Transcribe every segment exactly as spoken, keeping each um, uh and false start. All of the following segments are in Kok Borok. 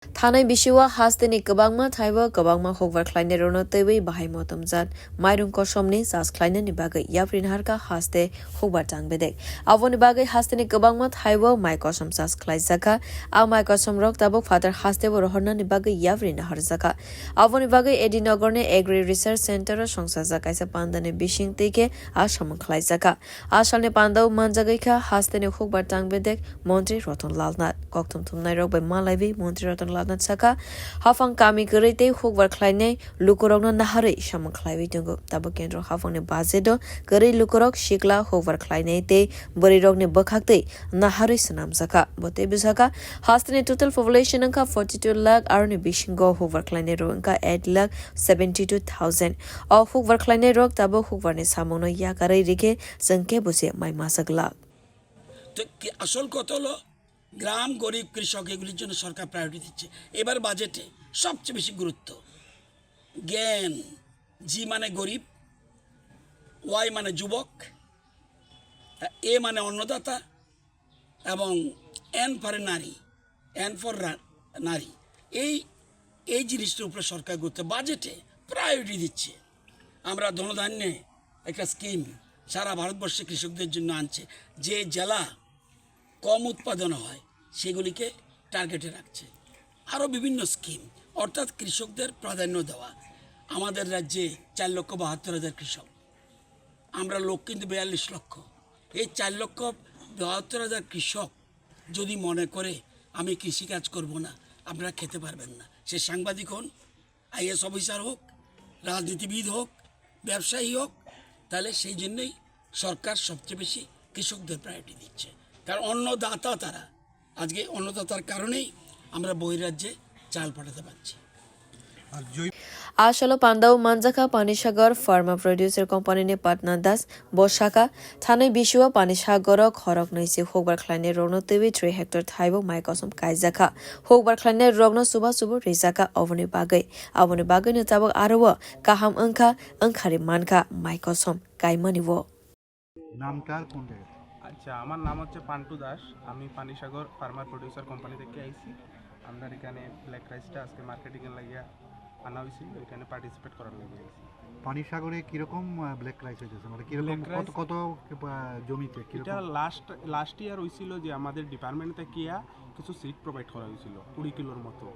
Thanai bisio hasteni kwbangma thaibo kwbangma hukbar khlainairokno twiwi bahai motomjak mairung kosomni chas khlainani bagwi yapri naharkha haste hukbar tangbedek. Aboni bagwi hasteni kwbangma thaibo mai kosom chas khlaijakha. A mai kosomrok tabuk phatar hastebo rohornani bagwi yapri naharjakha. Aboni bagwi A D Nogorni Agri Research Center-o songchajak kaisa pandani bising twi khe a samung khlaijakha. A salni pandao manjagwi kha hasteni hukbar tangbedek Montri Ratan Lal Nath. Kokthum thumnairok bai malaiwi Montri Ratan Lal Nath sakha, haphang kami kwrwi tei hukbar khlainai lukurokno naharwi samung khlaiwi tongo. Tabuk kendro haphangni budget-o kwrwi lukurok sikla hukbar khlainai tei bwrwirokni bwkhaktwi naharwi swnamjakha. Bo tei bwsakha, hasteni total population wngkha forty two lakh, aroni bisingo hukbar khlainairok wngkha eight lakh seventy two thousand. O hukbar khlainairok tabuk hukbarni samungno yakarwi rikhe chwng kebo se mai masa glak. তো কি-, আসল কথা হলো গ্রাম, গরিব, কৃষক, এগুলির জন্য সরকার প্রায়োরিটি দিচ্ছে। এবার বাজেটে সবচেয়ে বেশি গুরুত্ব জ্ঞান, জি মানে গরিব, ওয়াই মানে যুবক, এ মানে অন্নদাতা এবং এন ফর নারী, এন ফর নারী। এই এই জিনিসটার উপরে সরকার গুরুত্ব, বাজেটে প্রায়োরিটি দিচ্ছে। আমরা ধনধান্যে একটা স্কিম সারা ভারতবর্ষে কৃষকদের জন্য আনছে, যে জেলা কম উৎপাদন হয় সেগুলিকে টার্গেটে রাখছে। আরও বিভিন্ন স্কিম, অর্থাৎ কৃষকদের প্রাধান্য দেওয়া। আমাদের রাজ্যে চার লক্ষ বাহাত্তর হাজার কৃষক, আমরা লোক কিন্তু বিয়াল্লিশ লক্ষ। এই চার লক্ষ বাহাত্তর হাজার কৃষক যদি মনে করে আমি কৃষিকাজ করব না, আপনারা খেতে পারবেন না, সে সাংবাদিক হন, আইএস অফিসার হোক, রাজনীতিবিদ হোক, ব্যবসায়ী হোক, তাহলে সেই জন্যই সরকার সবচেয়ে বেশি কৃষকদের প্রায়োরিটি দিচ্ছে। কারণ অন্নদাতা তারা, আজকে অন্নদাতার কারণেই আমরা বহিরাজ্যে চাল পাঠাতে পারছি। A salo pandao manjakha Panisagar Pharma Producer Company ni Patna Das. Bo sakha, thanai bisio Panisagaro khoroknwi se hukbar khlainairokno twiwi three hectare thaibo mai kosom kaijakha. Hukbar khlainairokno chuba chubu rijakha, oboni bagwi, aboni bagwino tabuk aro o kaham wngkha, wngkhari mankha mai kosom kaimani o. নামটা আর কোন জায়গা? আচ্ছা, আমার নাম হচ্ছে পান্টু দাস। আমি Panisagar farmer producer company থেকে আইছি। আমরা এখানে ব্ল্যাক রাইসটা আজকে মার্কেটিং এর লাগিয়া আনা হয়েছিল, এখানে পার্টিসিপেট করার লাগিয়া আইছি। পানিসাগরে কিরকম, আহ, ব্ল্যাক রাইস হইতেছে? মানে কিরকম, ব্ল্যাক কত, রাইস কত, আহ, জমিতে কিরকম? এটা লাস্ট, লাস্ট ইয়ার হইছিল যে আমাদের ডিপার্টমেন্ট থেকে ইয়া কিছু সিড প্রোভাইড করা হয়েছিল কুড়ি কিলোর মতো,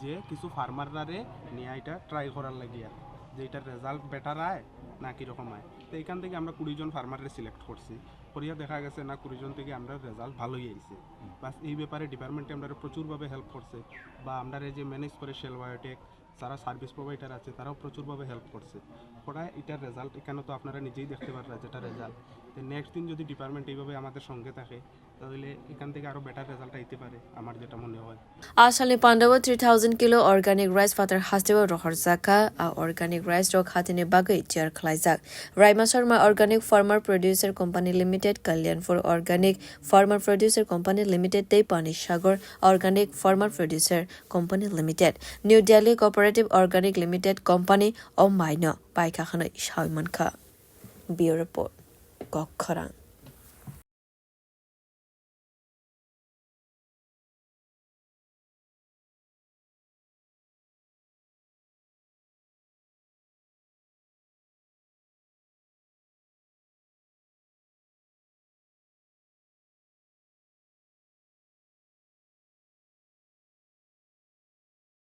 যে কিছু ফার্মাররারে নিয়ে এটা ট্রাই করার লাগিয়া, যে এটার রেজাল্ট বেটার আয় না কিরকম আয়। তো এখান থেকে আমরা কুড়ি জন ফার্মাররে সিলেক্ট করছি, করিয়া দেখা গেছে না কুড়ি জন থেকে আমরা রেজাল্ট ভালোই আইছে। প্লাস এই ব্যাপারে ডিপার্টমেন্টে আমরা প্রচুরভাবে হেল্প করছে, বা আমরা যে ম্যানেজ করে সেল বায়োটেক, যারা সার্ভিস প্রোভাইডার আছে তারাও প্রচুরভাবে হেল্প করছে। করা এটার রেজাল্ট এখানে তো আপনারা নিজেই দেখতে পাররা যেটা রেজাল্ট। তো নেক্সট দিন যদি ডিপার্টমেন্ট এইভাবে আমাদের সঙ্গে থাকে, তাহলে এখান থেকে আরো বেটার রেজাল্ট আইতে পারে আমার যেটা মনে হয়। A salni pandao three thousand kilo organic rice phatar hasteo rohorjakha. A organic rice rok hatini bagwi tiyar khlaijak. Raima Sharma Organic Farmer Producer Company Limited, Kalyanpur Organic Farmer Producer Company Limited tei Panisagar Organic Farmer Producer Company Limited, New Delhi Cooperative Organic Limited Company o maino paikha hwnwi sawi mankha. Bureau Report, Kokkhorang.